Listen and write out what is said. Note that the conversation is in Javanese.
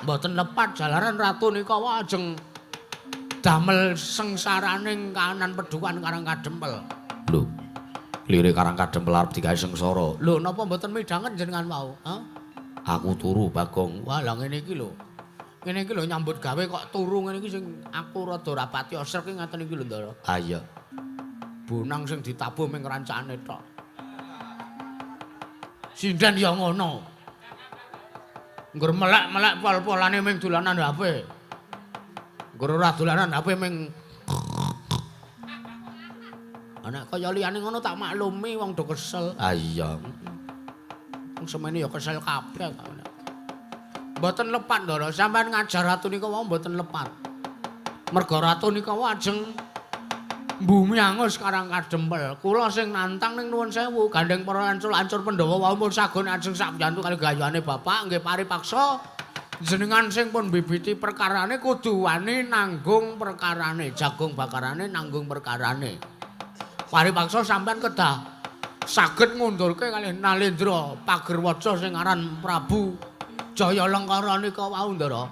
Mboten lepat jalaran ratu nika ajeng damel sengsaraning kahanan pedukan Karang Kadempel. Lho. Lire Karang Kadempel arep digawe sengsara. Lho, napa mboten midhanget jenengan wau? Hah? Aku turu, Bagong. Wah, lah ngene iki lho. Ngene iki lho nyambut gawe kok turu ngene iki sing aku rada ora pati srek iki ngaten iki lho, Ndara. Ah iya. Bonang sing ditabuh ming rancane tok. Sinden ya ngono. Ngger melek-melek pol-polane ming dolanan HP. Ngger ora dolanan HP ming Anak kaya liyane ngono tak maklumi wong do kesel. Ah iya. Wong semene ya kesel kabeh kok. Mboten lepat, Ndara. Sampeyan ngajar ratu nika wau mboten lepat. Merga ratu nika wau ajeng bumi angus Karang Kadempel. Kula sing nantang ning nuwun sewu, gandeng para ancur-ancur Pandhawa wau pun sagun ajeng sakbiyantu kali gayane bapak nggih paripaksa jenengan sing pun bibiti perkarane kudu wani nanggung perkarane, jagung bakarane nanggung perkarane. Paripaksa sampean kedah saged ngundurke kalih Nalendra Pagerwaja sing aran Prabu Jaya Lengkara nika wau, Ndara.